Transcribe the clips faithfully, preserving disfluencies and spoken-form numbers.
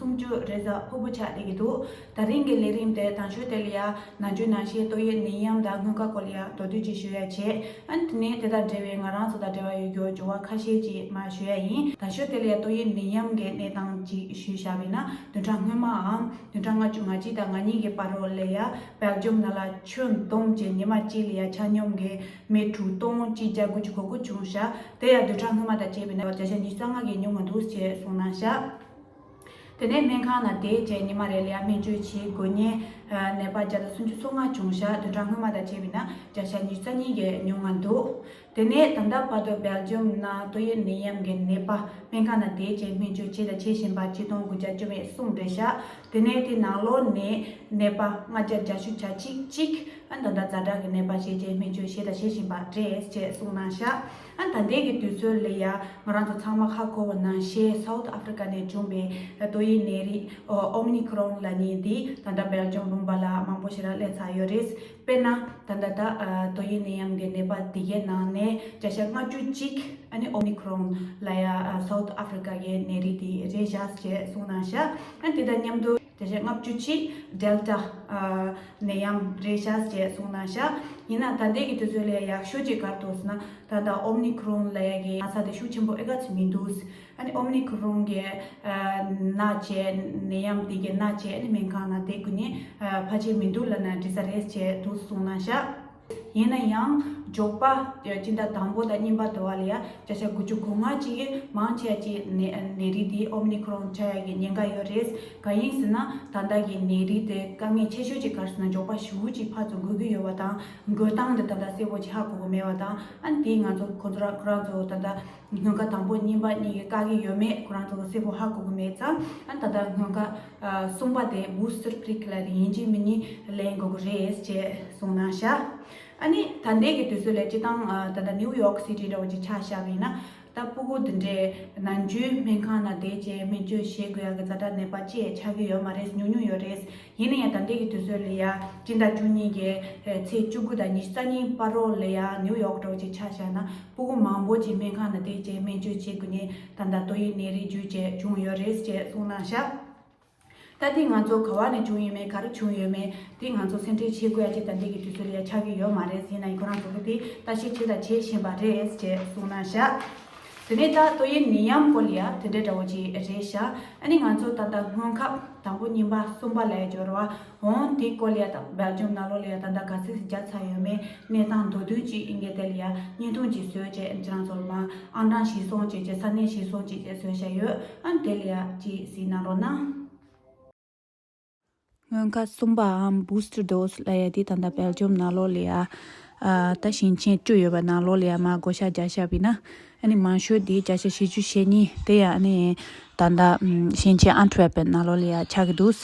སུམ་ཅུ་རེ་ཟ་ཕུ་བོ་ཆགས་བསྡད་ཀྱི་འདུག་ད་རིང་གི་ལས་རིམ་དེ་དང་ཤོས་དེ་ལ་ཡ་ནང་ཆོས་ནང་བཤད་ཏོག་དབྱིབས་ནད་ཡམས་དང་སྔོན་ཁ་སྐོར་ལ་ཡ་མདོར་བསྡུས་ཅིག་ཞུ་ཡ་བྱས། ཨ་ནི་དེ་ནས་དེ་དང་འབྲེལ་བའི་ང་རང་ཚོ་དང་འབྲེལ་བ་ཡོད་རྒྱུ་འབྱོར་བ་ཁ་ཤས་ཅིག་མར་ཞུ་ཡ་ཡིན། དང་ཤོས་དེ་ལ་ཡ་ཏོག་དབྱིབས་ནད་ཡམས་ཀྱི་གནས་སྟངས་ཅིག་ཞུས་བཞག་པ་ཡིན་ན། བདུན་ཕྲག་སྔོན་མའམ་བདུན་ཕྲག་ལྔ་བཅུ་ང་གཅིག་དང་ང་གཉིས་ཀྱི་བར་རོ་ལ་ཡ་སྦེལ་ཇམ་ནང་ལ་ཆུ་འདོམས་བྱས་ཉི་མ་གཅིག་ལ་ཡ་ཆ་སྙོམས་ཀྱི་མི་དྲུག་སྟོང་གཅིག་བརྒྱ་དགུ་བཅུ་གོ་དགུ་བྱུང་ཤག་དེ་ཡང་བདུན་ཕྲག་སྔོན་མ་དང་བྱས་པ་ཡིན་ན་བརྒྱ་ཆ་ཉི་ཤུ་རྩ་ལྔ་གིས་ཉུང་མ་འདུག་ཅེས་གསུངས་གནང་ཤག་དེ་ནས་སྨན་ཁང་ནང་བསྡད་བྱས་ཉི་མ་རེ་ལ་ཡ་སྨན་བཅོས་བྱེད་དགོས་མཁན་ནད་པ་བརྒྱ་དང་སུམ་ཅུ་སོ་ལྔ་བྱུང་ཤག་བདུན་ཕྲག་སྔོན་མ་དང་བྱས་པ་ཡིན་ན་བརྒྱ་ཆ་ཉི་ཤུ་རྩ་གཉིས་གིས་ཉུང་མ་འདུག་དེ་ནས་ད་ལྟ་བར་དུ་སྦེལ་ཇམ་ནང་ཏོག་དབྱིབས་ནད་ཡམས་ཀྱི་ནད་པ་སྨན་ཁང་ནང་བསྡད་བྱས་སྨན་བཅོས་བྱས་དང་བྱེད་བཞིན་པ་ཆིག་སྟོང་དགུ་བརྒྱ་བཅུ་མེད་གསུམ་རེད་ཤག་དེ་ནས་དེ་ནང་ལོགས་ནས་ནད་པ་ལྔ་བརྒྱ་བརྒྱད་ཅུ་གྱ་གཅིག་གཅིག་ཨ་ནི་ད་ལྟ་ཛ་དྲག་གི་ནད་པ་ཞིག་བྱས་སྨན་བཅོས་བྱས་དང་བྱེད་བཞིན་པ་རེད་ཅེས་གསུངས་གནང་ཤག་ཨ་ནི་ད་ལྟའི་གི་དུས་ཚོད་ལ་ཡ་ང་རང་ཚོ་ཚང་མ་ཧ་གོ་བ་ནང་བཞིན་སའུ་ཐི་ཨ་ཧྥི་རི་ཀ་ནས་བྱུང་བའི་ཏོག་དབྱིབས་ནད་རིགས་ཨོ་མི་ཁི་རོན་ལབ་མཁན་འདི་ད་ལྟ་སྦེལ་ཇམ་ལུང་པ་ལ་མང་པོ་ཞིག་ལ་སླེབས་ཚར་ཡོད་རེད། དཔེར་ན་ད་ལྟ་ད་ཏོག་དབྱིབས་ནད་ཡམས་ཀྱི་ནད་པ་འདི་གའི་ནང་ནས་བརྒྱ་ཆ་ལྔ་བཅུ་གཅིག་ཨ་ནི་ཨོ་མི་ཁི་རོན་ལབ་ཡ་སའུ་ཐི་ཨ་ཧྥི་རི་ཀ་གི་ནད་རིགས་འདི་རེད་ཤག་ཅེས་གསུངས་གནང་ཤག་ཨ་ནི་དེ་དང་མཉམ་དུ་བརྒྱ་ཆ་ལྔ་བཅུ་གཅིག་ཌེལ་ཊ་ནད་ཡམས་རེད་ཤག་ཅེས་གསུངས་གནང་ཤག་ཡིན་ན་ད་ལྟའི་གི་དུས་ཚོད་ལ་ཡག་ཤོས་ཅིག་ག་རེ་འདུག་ཟེར་ན་ད་ལྟ་ཨོ་མི་ཁི་རོན་ལབ་ཡ་གི་ན་ཚ་དེ་ཤུགས་ཆེན་པོ་ཨེ་ག་ཚོད་མི་འདུག་ཨ་ནི་ཨོ་མི་ཁི་རོན་གི་ན་བྱས་ནད་ཡམས་དེ་གི་ན་བྱས་ཨ་ནི་སྨན་ཁང་ནང་བསྡད་དགོས་ནི་ཕལ་ཆེར་མི་འདུག་ལབ་ན་འགྲིག་ས་རེད་ཅེས་འདུག་གསུངས་གནང་ཤག་ཡིན་ན་ཡང་མགྱོགས་པ་སྤྱི་ཟླ་དང་པོ་དང་གཉིས་པ་དུ་བ་ལ་ཡ་བརྒྱ་ཆ་དགུ་བཅུ་གོ་ལྔ་ཅིག་གིས་མང་ཆེ་ཅིག་ནད་ནད་རིགས་དེ་ཨོ་མི་ཁི་རོན་ཆགས་ཡ་གི་ཉེན་ཁ་ཡོད་རེད། གང་ཡིན་ཟེར་ན་ད་ལྟ་གི་ནད་རིགས་དེ་དཀའ་ངལ་ཆེ་ཤོས་ཅིག་ག་རེ་ཟེར་ན་མགྱོགས་པ་ཞེ་པོ་ཅིག་ཕར་ཚུར་འགོས་ཀྱི་ཡོད་པ་དང་། འགོས་སྟངས་དེ་ད་ལྟ་གསལ་པོ་ཅིག་ཧ་གོ་གི་མེད་པ་དང་། ཨ་ནི་དེ་ང་ཚོ་ཁོང་ཚོ་རང་ཁོ་རང་ཚོ་ད་ལྟ་སྔོན་ཁ་དང་པོ་གཉིས་པ་གཉིས་ཀྱི་བཀག་གི་ཡོད་མེད་ཁོ་རང་ཚོ་གསལ་པོ་ཧ་གོ་གི་མེད་ཙང་། ཨ་ནི་ད་ལྟ་སྔོན་ཁ་ཨ་གསུམ་པ་དེ་བུ་སི་ཊར་པི་རིག་ལབ་དེ་ཡིན་གཅིག་མིན་གཉིས་ལེན་དགོས་ཀྱི་རེད་ཅེས་གསུངས་གནང་ཤག་ཨ་ནི་ད་ལྟའི་གི་དུས་ཚོད་ལ་སྤྱིར་བཏང་ཨ་ད་ལྟ་ནིའུ་ཡོག་སི་ཊི་འདྲ་བོ་ཅིག་ཆ་བཞག་པ་ཡིན་ན། ད་སྤུ་གུ་འདི་འདྲའི་ནང་ཆོས་སྨན་ཁང་ནང་བསྡད་བྱས་སྨན་བཅོས་བྱེད་དགོས་ཡག་གི་ཛ་དྲག་ནད་པ་ཅིག་ཆགས་ཀྱི་ཡོད་མ་རེད། ཉུང་ཉུང་ཡོད་རེད། ཡིན་ན་ཡང་ད་ལྟའི་གི་དུས་ཚོད་ལ་ཡ་སྤྱི་ཟླ་བཅུ་གཉིས་ཀྱི་ཚེས་བཅུ་དགུ་དང་ཉི་ཤུ་རྩ་གཉིས་བར་རོ་ལ་ཡ་ནིའུ་ཡོག་འདྲ་བོ་ཅིག་ཆ་བཞག་ན་སྤུ་གུ་མང་པོ་ཅིག་སྨན་ཁང་ནང་བསྡད་བྱས་སྨན་བཅོས་བྱེད་དགོས་ནས་ད་ལྟ་ཏོག་དབྱིབས་ནད་རིགས་བརྒྱུད་བྱས་བྱུང་ཡོད་རེད་ཅེས་གསུངས་གནང་ཤག་ད་དེ་ང་ཚོ་ག་བ་ནས་བྱུང་ཡོད་མེད་ག་རེ་བྱུང་ཡོད་མེད་དེ་ང་ཚོ་སེམས་ཁྲལ་བྱེད་དགོས་ཡ་ཅིག་ད་ལྟའི་གི་དུས་ཚོད་ལ་ཡ་ཆགས་ཀྱི་ཡོད་མ་རེད། ཡིན་ན་ཡང་ཁོ་རང་ཚོ་གི་དེ་ལྟ་ཞིབ་བྱས་དང་བྱེད་བཞིན་པ་རེད་ཅེས་གསུངས་གནང་ཤག་དེ་ནས་ད་ཏོག་དབྱིབས་ནད་ཡམས་སྐོར་ལ་ཡ་དེ་འདྲའི་འདྲ་བོ་ཅིག་རེད་ཤག་ཨ་ནི་ང་ཚོ་ད་ལྟ་སྔོན་ཁབ་དང་པོ་གཉིས་པ་གསུམ་པ་ལ་ཡ་འབྱོར་བ་འོང་དེ་སྐོར་ལ་ཡ་ད་སྦེལ་ཇམ་ནང་ལོགས་ལ་ཡ་ད་ལྟ་ག་ཚོད་བརྒྱབ་ཚར་ཡོད་མེད་གནས་སྟངས་མདོར་བསྡུས་ཅིག་ཨིན་སྐད་དེ་ལ་ཡ་བརྙན་ཐུང་ཅིག་བཟོས་བྱས་ཁྱེད་རང་ཚོར་མར་ཨང་གྲངས་གཞིར་བཟུང་བྱས་བྱས་ས་གནས་གཞིར་བཟུང་བྱས་བྱས་བཟོས་བཞག་ཡོད། ཨ་ནི་དེ་ལ་ཡ་ཅིག་གཟིགས་གནང་རོགས་གནང་། སྔོན་ཁ་གསུམ་པའམ་བུ་སི་ཊར་ཌོ་སི་ལབ་ཡ་དེ་ད་ལྟ་སྦེལ་ཇམ་ནང་ལོགས་ལ་ཡ། ཨ་ད་ཞིང་ཆེན་བཅུ་ཡོད་པ་ནང་ལོགས་ལ་ཡ་མར་བགོ་བཤའ་རྒྱག་བཞག་པ་ཡིན་ན། ཨ་ནི་མང་ཤོས་དེ་བརྒྱ་ཆ་བཞི་བཅུ་ཞེ་གཉིས་དེ་ཡ་ཨ་ནི་ད་ལྟ་ཨམ་ཞིང་ཆེན་ཨན་ཊི་ཝེར་པན་ནང་ལོགས་ལ་ཡ་ཆགས་ཀྱི་འདུག་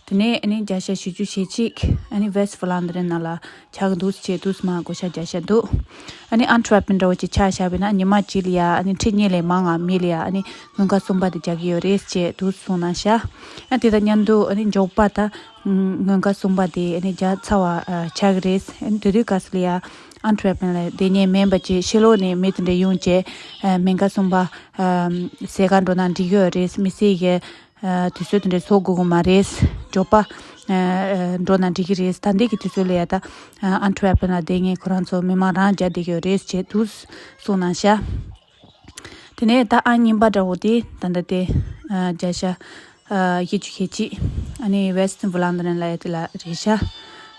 དེ་ནས་ཨ་ནི་བརྒྱ་ཆ་བཞི་བཅུ་ཞེ་གཅིག་ཨ་ནི་ཝེ་སི་ཊི་ཝི་ལན་ཌན་ནང་ལ་ཆགས་ཀྱི་འདུག་ཅེས་འདུག་མར་བགོ་བཤའ་རྒྱག་བཞག་འདུག་ཨ་ནི་ཨན་ཊི་ཝེར་པན་འདྲ་བོ་ཅིག་ཆ་བཞག་པ་ཡིན་ན་ཉི་མ་གཅིག་ལ་ཡ་ཨ་ནི་ཁྲི་གཉིས་ལས་མང་ང་མི་ལ་ཡ་ཨ་ནི་སྔོན་ཁ་གསུམ་པ་དེ་རྒྱག་གི་ཡོད་རེད་ཅེས་འདུག་གསུངས་གནང་ཤག་ཨ་དེ་དང་མཉམ་དུ་ཨ་ནི་མགྱོགས་པ་ད་སྔོན་ཁ་གསུམ་པ་དེ་ཨ་ནི་རྒྱག་ཚར་བ་ཨ་ཆགས་ཀྱི་རེད། ཨ་ནི་དེ་དུས་སྐབས་སུ་ལ་ཡ་ཨན་ཊི་ཝེར་པན་ལ་བསྡད་མཁན་མིན་པ་ཅིག་ཕྱི་ལོགས་ནས་མི་དེ་འདྲ་ཡོང་བྱས་ཨ་སྨན་ཁང་གསུམ་པ་ཨ་ཟས་ག་འགྲོ་ན་འགྲིག་གི་ཡོད་རེད། མི་སེར་གྱི་ཨ་དུས་ཚོད་དེ་འདྲ་ཚོགས་དགོས་ཀྱི་མ་རེད། མགྱོགས་པ་ཨ་འགྲོ་ན་འགྲིག་གི་རེད། ད་ལྟའི་གི་དུས་ཚོད་ལ་ཡ་ད་ཨ་ཨན་ཊི་ཝེར་པན་ལ་བསྡད་མཁན་ཁོ་རང་ཚོ་མི་མང་རང་རྒྱག་བསྡད་ཀྱི་ཡོད་རེད་ཅེས་འདུག་གསུངས་གནང་ཤག་དེ་ནས་ད་ཨང་གཉིས་པ་འདྲ་བོ་དེ་ད་ལྟ་དེ་ཨ་བརྒྱ་ཆ་ཨ་བཞི་བཅུ་ཞེ་གཅིག་ཨ་ནི་ཝེ་སི་ཊི་ཝི་ལན་ཌན་ལབ་ཡ་དེ་ལ་རེད་ཤག་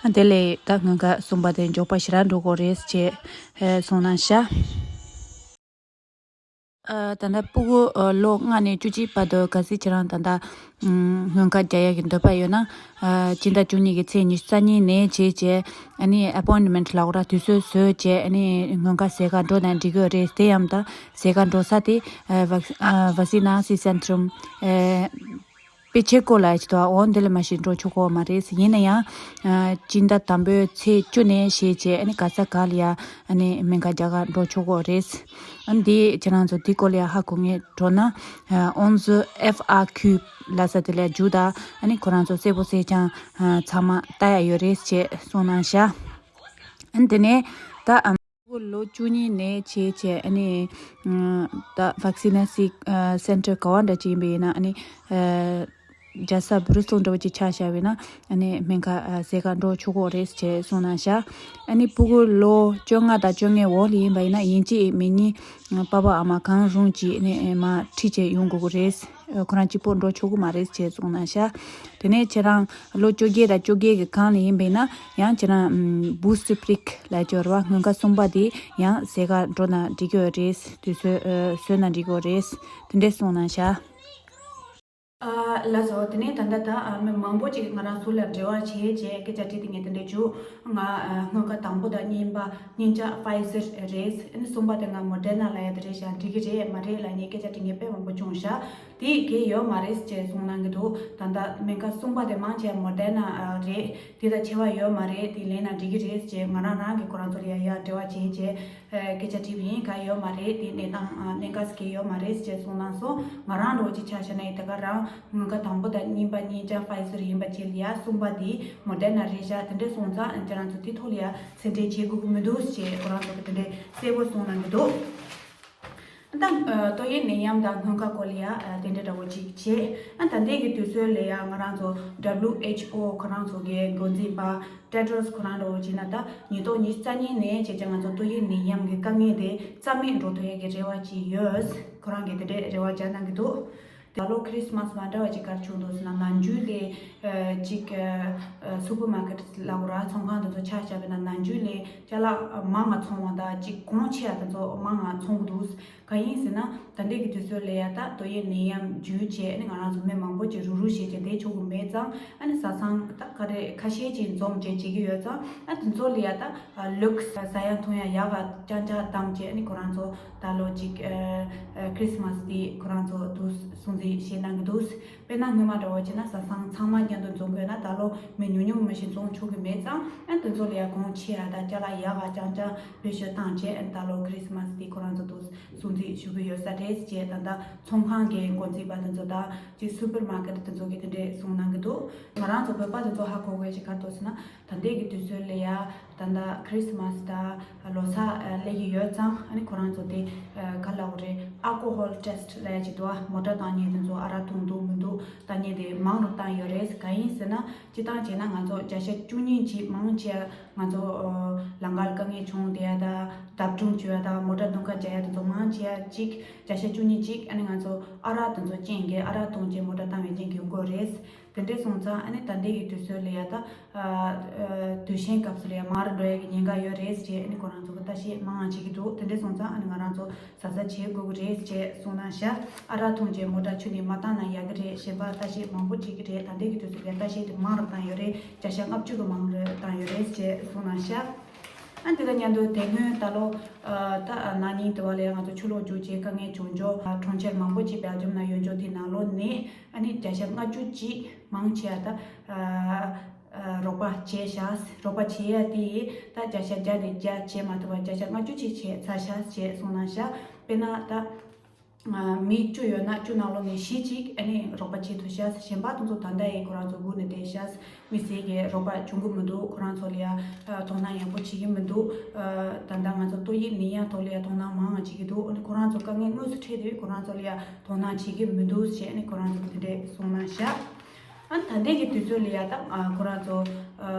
ཨ་དེ་ལས་ད་སྔོན་ཁ་གསུམ་པ་དེ་མགྱོགས་པ་ཞེ་དྲག་འགྲོ་གི་རེད་ཅེས་ཨ་གསུངས་གནང་ཤག་ཨ་ད་ལྟ་སྤུ་གུ་ཨ་ལོ་ལྔ་ནས་བཅུ་གཅིག་བར་དུ་གལ་སྲིད་ཁྱེད་རང་ད་ལྟ་ཨམ་སྔོན་ཁ་རྒྱག་ཡག་གི་འདོད་པ་ཡོད་ན། ཨ་སྤྱི་ཟླ་བཅུ་གཉིས་ཀྱི་ཚེས་ཉི་ཤུ་རྩ་གཉིས་ནས་བྱས་བྱས་ཨ་ནི་ཨ་པོའིན་ཊི་མེན་ཊི་ལབ་དགོས་ར་དུས་ཚོད་བཟོས་བྱས་ཨ་ནི་སྔོན་ཁ་ཟས་ག་འགྲོ་ན་འགྲིག་གི་རེད། དེ་ཡང་ད་ཟས་ག་འགྲོ་ས་དེ་ཨ་ཝེག་ཨ་ཝེ་སི་ན་སི་སེན་ཊུམ་ཨ་པེ་ཆེ་ཀོ་ལ་ཡ་ཅི་ཏོ་འོ་འདི་ལ་མ་ཤེས་འགྲོ་ཆོག་གོ་མ་རེད། ཡིན་ན་ཡང་ཨ་སྤྱི་ཟླ་དང་པོའི་ཚེས་བཅུ་ནས་བྱས་བྱས་ཨ་ནི་ག་ས་ག་ལ་ཡ་ཨ་ནི་སྨན་ཁང་རྒྱག་ག་འགྲོ་ཆོག་གོ་རེད། ཨ་ནི་འདི་ཁྱེད་རང་ཚོ་འདི་སྐོར་ལ་ཡ་ཧ་གོ་མཁན་འགྲོ་ན་ཨ་ཨོན་ཟུ་ཨེཕ་ཨར་ཁུ་ལབ་ས་དེ་ལ་རྒྱུགས་དང་ཨ་ནི་ཁོ་རང་ཚོ་གསལ་པོ་གསལ་རྐྱང་ཨ་ཚང་མ་ལྟ་ཡ་ཡོད་རེད་ཅེས་གསུངས་གནང་ཤག་ཨ་ནི་དེ་ནས་ད་ཨ་ལོ་བཅུ་གཉིས་ནས་བྱས་བྱས་ཨ་ནི་ཨ་ད་ཝེག་སི་ན་སི་ཨ་སེན་ཊར་ག་བ་འདྲ་ཅིག་ཡིན་པ་ཡིན་ན་ཨ་ནི་ཨ་ རྒྱལ་ས་བྷུ་རུ་སེལ་འདྲ་བོ་ཅིག་ཆ་བཞག་པ་ཡིན་ན་ཨ་ནི་སྨན་ཁང་ཨ་ཟས་ཁང་འགྲོ་ཆོག་གི་རེད་ཅེས་གསུངས་གནང་ཤག་ཨ་ནི་ཕྲུ་གུ་ལོ་བཅོ་ལྔ་དང་བཅོ་ལྔའི་འོག་ལ་ཡིན་པ་ཡིན་ན་ཡིན་གཅིག་མིན་གཉིས་ཨ་པ་ཕ་ཨ་མ་གང་རུང་གཅིག་ནས་ཨ་མ་ཁྲིད་བྱས་ཡོང་དགོས་ཀྱི་རེད། ཨ་ཁོ་རང་གཅིག་པོ་འགྲོ་ཆོག་གི་མ་རེད་ཅེས་གསུངས་གནང་ཤག་དེ་ནས་ཁྱེད་རང་ལོ་བཅོ་བརྒྱད་དང་བཅོ་བརྒྱད་ཀྱི་གང་ལ་ཡིན་པ་ཡིན་ན་ཡང་ཁྱེད་རང་ཨམ་Bootstrip་ལབ་ཀྱི་ཡོད་རེད་བ། སྔོན་ཁ་གསུམ་པ་དེ་ཡང་ཟས་ཁང་འགྲོ་ན་འགྲིག་གི་ཡོད་རེད། དུས་ཚོད་ཨ་བཟོས་ན་འགྲིག་གི་ཡོད་རེད། དེ་འདྲས་གསུངས་གནང་ཤག་ཨ་ལགས་སོ། དེ་ནས་ད་ལྟ་ད་ཨ་མི་མང་པོ་ཅིག་ང་རང་ཚོ་ལ་འབྲེལ་བ་བྱས་བྱས་སྐད་ཆ་དྲིས་དེ་ངས་དེ་འདྲས་བྱུང་། ང་ཨ་སྔོན་ཁ་དང་པོ་དང་གཉིས་པ་གཉིས་ཆ་Pfizer་རེད། ཨ་ནི་གསུམ་པ་དེ་ང་Moderna་ལབ་ཡ་དེ་རེད་ཤག་འགྲིག་གི་རེད་མ་རེད་ལབ་ནས་སྐད་ཆ་དྲིས་མཁན་དཔེ་མང་པོ་བྱུང་ཤག་དེ་གས་ཡོད་མ་རེད་ཅེས་གསུངས་གནང་གི་འདུག་ད་ལྟ་སྨན་ཁང་གསུམ་པ་དེ་མང་ཆེ་བ་Moderna་རེད། དེ་དང་ཆེ་བ་ཡོད་མ་རེད། དེ་ལེན་ན་འགྲིག་གི་རེད་ཅེས་ང་རང་རང་གི་ཁོ་རང་ཚོ་ལ་ཡ་ཡ་འབྲེལ་བ་བྱས་བྱས་ཨ་སྐད་ཆ་དྲིས་པ་ཡིན། ག་ཡོད་མ་རེད། དེ་གནས་སྟངས་ཨ་གནད་འགག་གས་ཡོད་མ་རེད་ཅེས་གསུངས་གནང་སོང་། ང་རང་འདྲ་བོ་ཅིག་ཆ་བཞག་ན་ཡིན་ད་ག་རང་སྔོན་ཁ་དང་པོ་དང་གཉིས་པ་གཉིས་ཆ་Pfizer་ཡིན་པ་བྱས་ལ་ཡ་གསུམ་པ་དེ་Moderna་རེད་ཤག་དེ་འདྲས་སོང་ཙང་ཁྱེད་རང་ཚོ་དེ་ཐོག་ལ་ཡ་སེམས་ཁྲལ་བྱེད་དགོས་ཀྱི་མི་འདུག་ཅེས་ཁོ་རང་ཚོ་གི་དེ་འདྲས་གསལ་པོ་གསུངས་གནང་གི་འདུག་ད་ཨ་ཏོག་དབྱིབས་ནད་ཡམས་དང་སྔོན་ཁ་སྐོར་ལ་ཡ་ཨ་དེ་འདྲ་འདྲ་བོ་ཅིག་བྱས། ཨ་ད་ལྟའི་གི་དུས་ཚོད་ལ་ཡ་ང་རང་ཚོ་W H O་ཁོ་རང་ཚོ་གི་འགོ་འཛིན་པ་Tedros་ཁོ་རང་འདྲ་བོ་བྱས་ན་ད་ཉིས་སྟོང་ཉི་ཤུ་རྩ་གཉིས་ནས་བྱས་ཙང་ང་ཚོ་ཏོག་དབྱིབས་ནད་ཡམས་ཀྱི་དཀའ་ངལ་དེ་རྩ་མེད་འགྲོ་ཐུབ་ཡ་གི་རེ་བ་ཅིག་ཡོད། ཁོ་རང་གིས་དེ་འདྲའི་རེ་བ་བརྒྱབ་གནང་གི་འདུག་ད་ལོ་Christmas་མ་འདྲ་བ་ཅིག་ག་རེ་བྱུང་འདུག་ཟེར་ན་ནམ་རྒྱུན་ལས་ཨ་ཅིག་ཨ་Supermarket་ལབ་དགོས་ར་ཚོང་ཁང་དེ་ཚོ་ཆ་བཞག་པ་ཡིན་ན་ནམ་རྒྱུན་ལས་ཅ་ལག་མང་ང་ཚོང་བ་དང་ཅིག་གོང་ཆེ་ཡ་དེ་ཚོ་མང་ང་ཚོང་གི་འདུག་གང་ཡིན་ཟེར་ན་ད་ལྟའི་གི་དུས་ཚོད་ལ་ཡ་ད་ཏོག་དབྱིབས་ནད་ཡམས་བརྒྱུད་བྱས་ཨ་ནི་ང་རང་ཚོ་མི་མང་པོ་ཅིག་རུག་རུག་བྱས་བྱས་བསྡད་ཆོག་གི་མེད་ཙང་ཨ་ནི་བཟའ་ཚང་ད་ག་རེ་ཁ་ཤས་ཅིག་འཛོམས་བྱས་བྱེད་ཀྱི་ཡོད་ཙང་ཨ་དེ་ཚོ་ལ་ཡ་ད་ལུགས་ཟ་ཡ་འཐུང་ཡ་ཡག་ག་རྐྱང་རྐྱང་བཏང་བྱས་ཨ་ནི་ཁོ་རང་ཚོ་ད་ལོ་ཅིག་ཨ་ཨ་Christmas་དེ་ཁོ་རང་ཚོ་འདུག་སྲུང་བརྩི་བྱེད་གནང་གི་འདུག་དཔེར་ན་སྔོན་མ་འདྲ་བོ་བྱས་ན་བཟའ་ཚང་ཚང་མ་མཉམ་དུ་འཛོམས་དགོས་ན་ད་ལོ་མི་ཉུང་ཉུང་མི་ཞིག་འཛོམས་ཆོག་གི་མེད་ཙང་ཨ་དེ་ཚོ་ལ་ཡ་གོང་ཆེ་ཡ་ད་ཅ་ལག་ཡག་ག་རྐྱང་རྐྱང་བེད་སྤྱོད་བཏང་བྱས་ཨ་ད་ལོ་Christmas་དེ་ཁོ་རང་ཚོ་འདུག་སྲུང་བརྩི་ཞུ་གི་ཡོད་ས་རེད་ཅེས་ད་ལྟ་ཚོང་ཁང་གི་འགོ་འཛིན་པ་དེ་ཚོ་དང་ཅིག་Supermarket་དེ་ཚོ་གིས་དེ་འདྲས་གསུངས་གནང་གི་འདུག་ང་རང་ཚོ་བོད་པ་དེ་ཚོ་ཧ་གོ་དགོས་ཅིག་ག་རེ་འདུག་ཟེར་ན། ད་ལྟའི་གི་དུས་ཚོད་ལ་ཡ་ད་ལྟ་Christmas་དང་ལོ་གསར་སླེབས་ཀྱི་ཡོད་ཙང་ཨ་ནི་ཁོ་རང་ཚོ་དེ་ག་ལབ་དགོས་རེད། Alcohol test་ལབ་ཡ་ཅིག་འདུག་བ། མོ་ཊ་བཏང་མཁན་དེ་ཚོ་ཨ་རག་འཐུང་འདུག་མི་འདུག་ལྟ་མཁན་དེ་མང་རུ་བཏང་ཡོད་རེད། གང་ཡིན་ཟེར་ན་སྤྱིར་བཏང་བྱས་ན་ང་ཚོ་བརྒྱ་ཆ་བཅུ་གཉིས་ཅིག་མང་ཆེ་ང་ཚོ་ལམ་ཁར་དཀའ་ངལ་བྱུང་བསྡད་ཡ་དང་བརྡབ་གྲོངས་བྱུང་ཡ་དང་མོ་ཊ་རྡུང་ཁ་རྒྱག་ཡ་དེ་ཚོ་མང་ཆེ་ཅིག་བརྒྱ་ཆ་བཅུ་གཉིས་ཅིག་ཨ་ནི་ང་ཚོ་ཨ་རག་དེ་ཚོ་རྐྱེན་གྱིས་ཨ་རག་འཐུང་བྱས་མོ་ཊ་བཏང་བའི་རྐྱེན་གྱིས་ཡོང་གི་ཡོད་རེད། དེ་འདྲས་སོང་ཙང་ཨ་ནི་ད་ལྟའི་གི་དུས་ཚོད་ལ་ཡ་ད་ཨ་ཨ་དུས་ཆེན་སྐབས་སུ་ལ་ཡ་མང་རུ་འགྲོ་ཡ་གི་ཉེན་ཁ་ཡོད་རེད་ཅེས་ཨ་ནི་ཁོ་རང་ཚོ་གི་ལྟ་བཤད་མང་ང་བྱེད་ཀྱི་འདུག་དེ་འདྲས་སོང་ཙང་ཨ་ནི་ང་རང་ཚོ་གཟབ་གཟབ་བྱེད་དགོས་ཀྱི་རེད་ཅེས་གསུངས་གནང་ཤག་ཨ་རག་འཐུང་བྱས་མོ་ཊ་ཁྱོན་ནས་མ་བཏང་ན་ཡག་གི་རེད། གཞན་པ་ལྟ་བཤད་མང་པོ་བྱེད་ཀྱི་རེད། ད་ལྟའི་གི་དུས་ཚོད་ལ་ལྟ་བཤད་དེ་མང་རུ་བཏང་ཡོད་རེད། བརྒྱ་ཆ་ལྔ་བཅུ་གི་མང་རུ་བཏང་ཡོད་རེད་ཅེས་གསུངས་གནང་ཤག་ཨ་འདི་དང་མཉམ་དུ་དེ་སྔོན་ད་ལོ་ཨ་ད་ན་ནིང་དེ་བ་ལ་ཡ་ང་ཚོ་ཆུ་ལོག་རྒྱུག་བྱས་དཀའ་ངལ་བྱུང་ཆོག་གྲོང་ཁྱེར་མང་པོ་ཅིག་སྦེལ་ཇམ་ནང་ཡོད་ཆོག་དེ་ནང་ལོགས་ནས་ཨ་ནི་བརྒྱ་ཆ་ལྔ་བཅུ་ཅིག་མང་ཆེ་བ་ད་ཨ་ཨ་རོགས་པ་བྱས་ཤག་རོགས་པ་བྱས་ཡ་དེ་ད་བརྒྱ་ཆ་བརྒྱ་ནས་བརྒྱ་བྱས་མ་ཐུབ་པ་བརྒྱ་ཆ་ལྔ་བཅུ་ཅིག་བྱས་ཚར་ཤག་ཅེས་གསུངས་གནང་ཤག་དཔེར་ན་ད་ཨ་མི་བཅུ་ཡོད་ན་བཅུ་ནང་ལོགས་ནས་བཞི་ཅིག་ཨ་ནི་རོགས་པ་བྱེད་ཐུབ་ཤག་གཞན་པ་དེ་ཚོ་ད་ལྟ་ཡི་ཁོ་རང་ཚོ་སྒུག་ནས་བསྡད་ཤག་མི་སེར་གྱི་རོགས་པ་བྱུང་གི་མི་འདུག་ཁོ་རང་ཚོ་ལ་ཡ་ཨ་དོ་སྣང་ཡག་པོ་བྱེད་ཀྱི་མི་འདུག་ཨ་ད་ལྟ་ང་ཚོ་ཏོག་དབྱིབས་ནད་ཡམས་ཐོག་ལ་ཡ་དོ་སྣང་མང་ང་བྱེད་ཀྱི་འདུག་ཨ་ནི་ཁོ་རང་ཚོ་དཀའ་ངལ་དངོས་སུ་འཕྲད་དུས་ཁོ་རང་ཚོ་ལ་ཡ་དོ་སྣང་བྱེད་ཀྱི་མི་འདུག་ཅེས་ཨ་ནི་ཁོ་རང་ཚོ་གིས་དེ་འདྲས་གསུངས་གནང་ཤག་ཨ་ནི་ད་ལྟའི་གི་དུས་ཚོད་ལ་ཡ་ད་ཨ་ཁོ་རང་ཚོ་ཨ་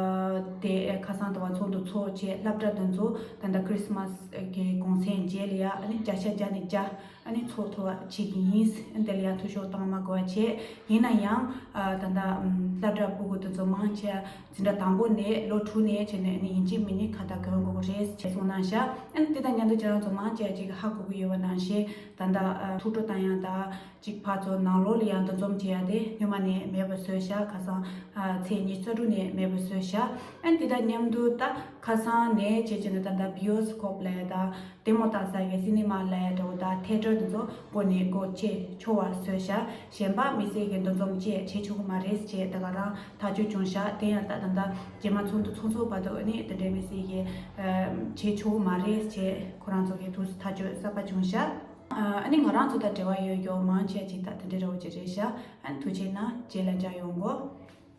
དེ་ཨ་ཁ་སང་དེ་བ་ཚོགས་འདུ་ཚོགས་བྱས་སློབ་གྲྭ་དེ་ཚོ་ད་ལྟ་Christmas་གི་གུང་སེང་རྗེས་ལ་ཡ་ཨ་ནི་བརྒྱ་ཆ་བརྒྱ་ནས་བརྒྱ་ཨ་ནི་ཚོགས་ཐུབ་པ་བྱེད་ཀྱི་ཡིན། ཨ་ནི་དེ་ལ་ཡང་འཐུས་ཤོར་བཏང་མ་དགོས་པ་བྱས། ཡིན་ན་ཡང་ཨ་ད་ལྟ་ཨམ་སློབ་གྲྭ་ཕྲུ་གུ་དེ་ཚོ་མང་ཆེ་འཛིན་གྲྭ་དང་པོ་ནས་ལོ་དྲུག་ནས་བྱས་ནས་ཨ་ནི་ཡིན་གཅིག་མིན་གཉིས་ཁ་བརྡ་གྱོན་དགོས་ཀྱི་རེད་ཅེས་གསུངས་གནང་ཤག་ཨ་ནི་དེ་དང་མཉམ་དུ་ཁྱེད་རང་ཚོ་མང་ཆེ་ཅིག་ཧ་གོ་གི་ཡོད་པ་ནང་བཞིན་ད་ལྟ་ཨ་ཐུགས་སྤྲོ་བཏང་ཡ་དང་ཅིག་ཕར་ཚུར་ནང་ལོགས་ལ་ཡང་འདུ་འཛོམས་བྱེད་ཡ་དེ་སྔོན་མ་ནས་མེད་པ་བཟོས་ཤག་ཁ་སང་ཨ་ཚེས་ཉི་ཤུ་རྩ་དྲུག་ནས་མེད་པ་བཟོས་ཤག་ཨ་ནི་དེ་དང་མཉམ་དུ་ད་ཁ་སང་ནས་བྱས་བྱས་ནས་ད་ལྟ་བྷི་ཡོ་སི་ཀོབ་ལབ་ཡ་དང་། ལྟད་མོ་ལྟ་ས་གི་སི་ནི་མ་ལབ་ཡ་འདྲ་བོ་དང་ཐེ་ཊར་དེ་ཚོ་སྒོ་ནས་སྒོ་ཕྱེ་ཆོག་པ་བཟོས་ཤག་གཞན་པ་མི་སེར་གྱི་འདུ་འཛོམས་བཅས་བྱེད་ཆོག་གི་མ་རེད་ཅེས་ད་ག་རང་ཐག་གཅོད་བྱུང་ཤག་དེ་ཡང་ད་ད་ལྟ་རྗེས་མ་ཚོགས་འདུ་ཚོགས་ཚོགས་བར་དུ་ནི་དེ་འདྲའི་མི་སེར་གྱི་ཨ་བྱེད་ཆོག་གི་མ་རེད་ཅེས་ཁོ་རང་ཚོ་གི་དུས་སུ་ཐག་གཅོད་གསར་པ་བྱུང་ཤག་ཨ་ནི་ང་རང་ཚོ་དང་འབྲེལ་བ་ཡོད་མཁན་མང་ཆེ་ཅིག་ད་དེ་འདྲའི་འདྲ་བོ་ཅིག་རེད་ཤག་ཨ་ནི་ཐུགས་རྗེ་གནང་། རྗེས་ལ་མཇལ་ཡོང་གོ།